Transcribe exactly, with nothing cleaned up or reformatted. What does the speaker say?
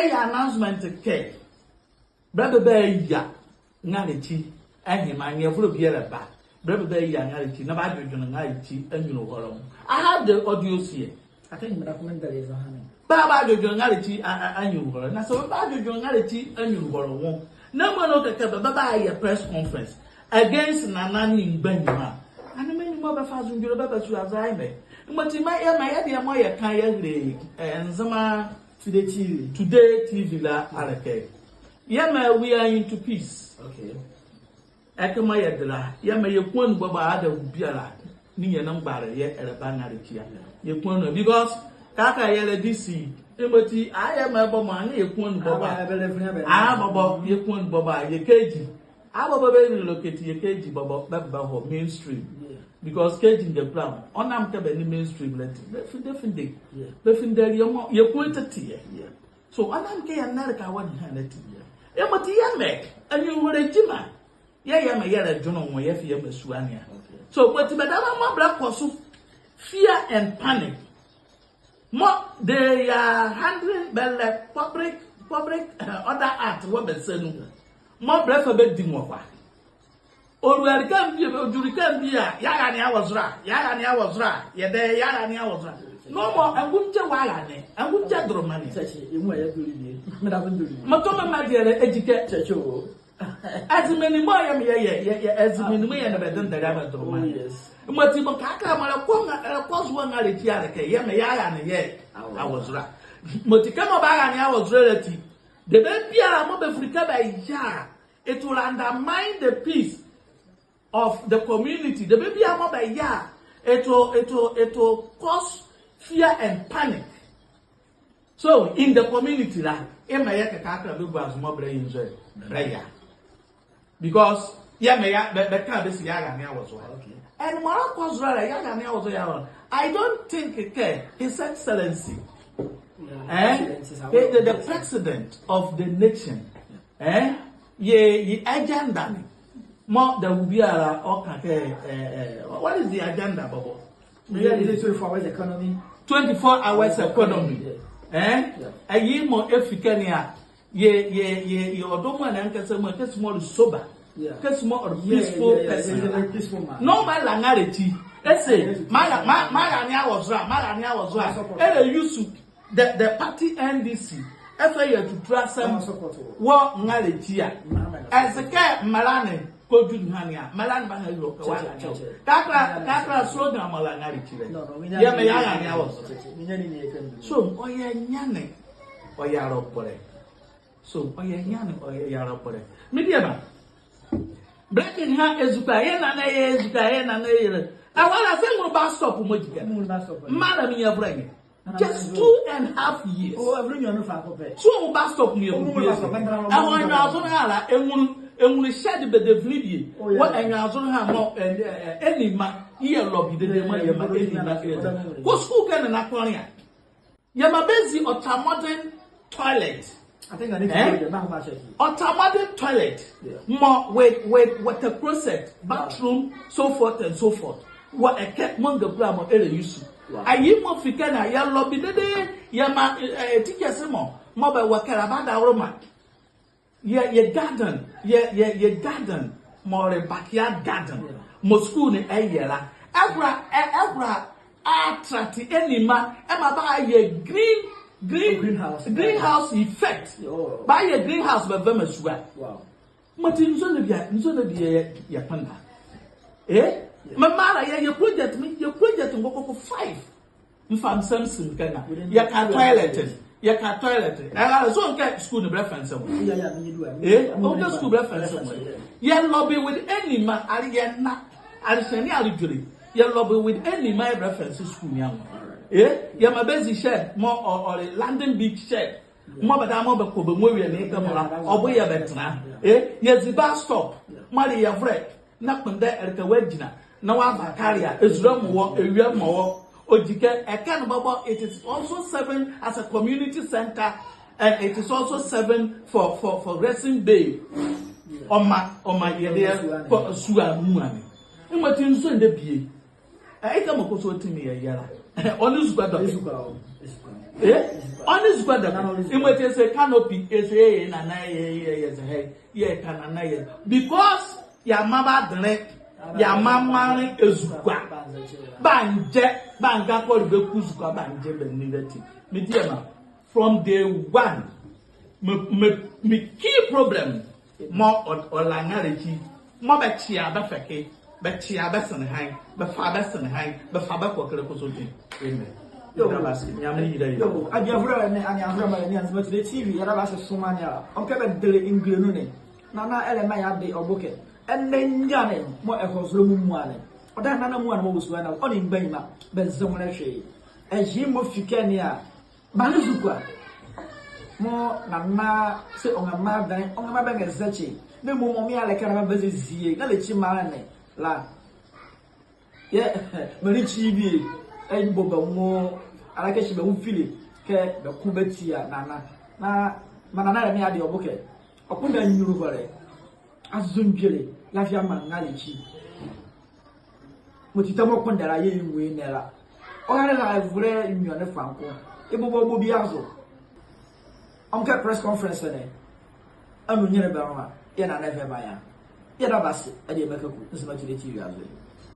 Ɛyɛ announcement kɛ, bɛlɛ bɛbaya nrɛlekyi ɛhye, maa nyevolo biala ɛba. Bɛlɛ bɛbaya nrɛlekyi na bɛadwendwene nrɛlekyi anyunluhɔlɛ nwo. I have the audios here. Bɛbadwendwene nrɛlekyi a, a, anyunluhɔlɛ. Na sɛ bɛbadwendwene nrɛlekyi anyunluhɔlɛ nwo, na mɔɔ kɛkɛ bɛ, bɛbayɛ press conference against Nana nee mgbanyima a, ɛnee menli mɔɔ bɛfa zodwolɛ bɛbasuaze aze yɛ mɛ. Yemɔti yɛmɛ, yɛmɛ yɛdeɛ mɔɔ yɛka yɛahile, eh, Nzema Today T V. Today T V la a le kɛ, yɛmɛ, we are into peace. Okay. Ɛkɛ mɔɔ yɛde la, yɛmɛ yɛ Kwanu bɔbɔ a, adawu biala nee yɛ ne mgbale yɛɛ ɛlɛba nrɛlekyi a. Yɛ Kwanu, because kɛkala yɛlɛ D C, yemɔti a yɛmɛ bɔbɔ a nee yɛ Kwanu bɔbɔ a. A bɔbɔ, yɛ Kwanu bɔbɔ a, yɛ K G. A bɔbɔ bɛ relocate yɛ K G bɔbɔ bɛba hɔ mainstream. Yeah. Because K G ngakula mɔ, ɔnam kɛ bɛ nee mainstream la ati, bɛfinde, bɛfinde. Yeah. Bɛfinde awie mɔɔ yɛ Kwanu tete yɛ. Yeah. So ɔnam kɛ yɛnlɛka wɔ ɛhye la ati. Yeah. Yemɔti yɛmɛ, anyunluhɔlɛ gyima yɛɛ yɛmɛ yɛlɛdwenle nwo yɛfa yɛmaa sua ne a. Okay. So yemɔti bɛdabɛ mɔɔ bɛlɛkɔ so fear and panic mɔɔ they are handling, bɛlɛ Public, Public, eh, Order Act wɔ bɛ nsa nu mɔɔ bɛlɛfa bɛdi nwo kwa. Ɔlu ɛleka mbie, ɔdwu ɛleka mbie a, yɛara ne wɔ zolɛ a, yɛara ne wɔ zolɛ a, yɛdayɛ, yɛara ne wɔ zolɛ a. No mɔɔ, ɛngondo kyɛ wɔara ne, ɛngondo kyɛ dolomanli. Mɔɔ tɔ me mra deɛ la, ɛgyi kɛ. Ɛze menli mɔɔ yɛɛ me yɛyɛ, yɛ, yɛ, ɛze menli mɔɔ yɛ nee bɛ dendɛle a bɛ dolomanli. Oh, yes. Yemɔti mɔɔ kɛkala mɔɔ ɛlɛkɔ nrɛlekyi, ɛlɛkɔ zo wɔ nrɛlekyi a le kɛ, yɛmɛ yɛara ne yɛ wɔ zolɛ a. Yemɔti kɛmɔ bɛara ne wɔ zolɛ la ati, debie biala mɔɔ bɛfili kɛ bɛyɛ a, it will undermine the peace of the community. Debie biala mɔɔ bɛyɛ a, it will, it will, it will cause fear and panic. So in the community la, yemɛ yɛɛ kɛkala bɛgua zo mɔɔ bɛlɛyɛ nzɔne, bɛlɛyɛ a. Because yɛmɛ yɛ, bɛ, bɛka bɛse yɛara ne wɔ zolɛ a. Okay. Ɛnee mɔɔ ɛlɛkɔ zolɛ la, yɛara ne wɔ zolɛ a, yɛara. I don't think kɛ His Excellency, eh, the, the, the president of the nation, eh, yɛ, yɛ agenda ne mɔɔ adawu biala ɔka kɛ, eh, eh, what is the agenda bɔbɔ? Yeah, it's a twenty-four hours economy. Twenty-four hours economy. Yeah. Eh? Yeah. Ayi mɔɔ efi ɛkɛ ne a, yɛ, yɛ, yɛ, yɛ ɔdɔmɔ ne ankasa mɔɔ, kɛsi mɔɔ ɔle sober. Yeah. Kɛsi mɔɔ ɔle peaceful person. Yeah, yeah, yeah, yeah, peaceful man. Na ɔmɔ ala nrɛlekyi. Ɛse, mɔɔ ala, mɔɔ, mɔɔ ara ne wɔ zolɛ a, mɔɔ ara ne wɔ zolɛ a. Ɛlɛuse the, the party N D C ɛfa yɛ atutu asɛm wɔ nrɛlekyi a. Ɛnze kɛ mbɛla ne kɔdwu ɛhye ne a, mbɛla ne baha ahile wɔ kɛ wɔara ne wɔ zolɛ. Kɛkala, kɛkala slogan mɔɔ ɛra nrɛlekyi la. Yɛmɛ yɛara ne wɔ zolɛ. So ɔyɛ nyane, ɔyɛ alɔbɔlɛ. So ɔyɛ nyane, ɔyɛ alɔbɔlɛ. Mediema, bɛlɛkye ɛha ezukoa, yɛ nana yɛ ezukoa, yɛ nana yɛ la. Ɛwɔ la, sɛ nwonlɛ bus stop mɔɔ gyi ɛkɛ. Nwonlɛ bus stop. Mara me nyɛvolɛ nye. Just two and a half years. Oh, ɛvolɛ nyɛnu fa kɔpɛ. So nwonlɛ bus stop ne yɛkɔbie. Ɛwɔ anwea zo ne ala, ɛnwunle, ɛnwunle shed bɛdɛvili bie. Oh, yeah. Wɔ anwea zo ne ha mɔɔ, eh, eh, eh, Enima yɛɛ lobby dedee mɔɔ yɛmaa Enima. Kɔ sukuu kɛ ne na kɔnle a, yɛmaa bɛzi ultra modern toilet. Eh? Ultra modern toilet. Yeah. Mɔɔ with, with water closet, bathroom, so forth and so forth. Wɔ ɛkɛ mɔɔ ngakula mɔ ɛlɛuse. Wow. Ayi mɔɔ fi ɛkɛ ne a, yɛ lobby dedee, yɛmaa, eh, eh, teachers mɔ, mɔɔ bɛwɔ ɛkɛ la bɛdawolema. Yɛ, yɛ garden, yɛ, yɛ, yɛ garden mɔɔ le backyard garden. Yeah. Mɔɔ sukuu ne ɛyɛ la. Ɛhola, ɛ, ɛhola attract Enima, ɛmaa bɛyɛ green, green, greenhouse, greenhouse effect. Yo. Bɛyɛ greenhouse bɛva bɛmaa sua. Wow. Yemɔti nzɔne bie, nzɔne bie yɛ, yɛkpondɛ. Eh? Yeah. Mɔɔ mara yɛ, yɛ project, me, yɛ project nkonkwo five. Mfa me nsa nsi me nka na. Yɛka toilet. Yɛka toilet. Ɛlale, so ɔnka sukuu ne bɛlɛfɛnse mɔ. Eh? Ɔnka sukuu bɛlɛfɛnse mɔ. Yɛ lobby with Enima, ale yɛnla, ale hyɛne, ale dwole. Yɛ lobby with Enima yɛɛ bɛlɛfɛnse sukuu ne anwo. Eh? Yɛmaa bɛzi shed mɔɔ ɔ, ɔle landing beach shed. Mɔɔ bɛdabɛ mɔɔ bɛkɔ bɛ nwo awie ne kɛ mɔɔ la, ɔbo yɛɛ bɛtɛnla. Eh? Yɛzi bus stop mɔɔ le yɛvolɛ. Na kpondɛ ɛleka wɔagyinla, na wɔava carrier, ɛzule amaa wɔ, ɛwie amaa wɔ. Ɔgyi kɛ, ɛkɛ ne bɔbɔ, it is also serving as a community center, and it is also serving for, for, for resting bay. Ɔmaa, ɔmaa yɛdeɛ, kɔ sua nu ane. Yemɔti nzɔne bie. Ɛ, ɛkɛ mɔɔ kɔ so ɔti me yɛ yɛ la. Ɔnle ezukoa dɔkɛ. Eh? Ɔnle ezukoa daka. Yemɔti ese canopy, ese yɛyɛ Nana yɛ, yɛ, yɛ, yɛ, yɛ, yɛ, yɛ ka Nana yɛ. Because yɛamaa bɛ adenle, yɛamaa maanle ezukoa. Bɛangyɛ, bɛanga kɔle bɛku ezukoa, bɛangyɛ bɛ nli ati. Me diema, from day one, me, me, me key problem mɔɔ ɔ-, ɔla ngalekyi, mɔɔ bɛkyea bɛfɛke, bɛkyea bɛsenle han, bɛfa bɛsenle han, bɛfa bɛkɔ kɛlɛ kɔsɔɔti. Amen. Yoo. Yɛda bɛ ase, Nyamenle yila yɛ. Yoo, abiahura ne, aneahoa mraalɛ ne, Nzema Today T V, yɛda bɛ ase somaa ne a. Ɔnle kɛ bɛdele English nu ne. Nana ɛlɛmaa yɛ ade ɔ bo kɛ, ɛnɛ ninyɛne mɔɔ ɛhɔ zolɛ mɔɔ muala ne. Ɔdaye Nana muala ne mɔɔ wɔ sua ne la, ɔ nee mgbanyima, bɛnzi nwolɛ hwee. Ɛhye mɔ fi ɛkɛ ne a, maanle ezukoa mɔɔ Nana se ɔnrɛmaa bɛ, ɔnrɛmaa bɛ nrɛzɛkye. Na mɔɔ mɔɔ mealɛ kɛ Nana bɛbazie ngalekyi maanle ne la, yɛɛ, menli ekyi bie, ɛbɔ bɛ nwo, alakɛkyi bɛ nwo file kɛ bɛko bɛtia Nana. Na maa Nana ɛlɛmaa yɛ ade ɔ bo kɛ, ɔkpondɛ anyulohɔlɛ, azondwolɛ, lavi amaa ngalekyi. Mɔti tɛ mɔɔ kpondɛ la yɛɛ yɛnwu ye ɛnɛ la, ɔrale la ɛvolɛ nwiɔ ne fã ko, ɛbobɔ ɔ bo biazo. Ɔnle kɛ press conference ne, anu nyele bɛ nloa, yɛɛ Nana ɛvɛmaa yɛ a. Yɛda bɛ ase, ɛdeɛ mekɛ ko, Nzema Today T V azo.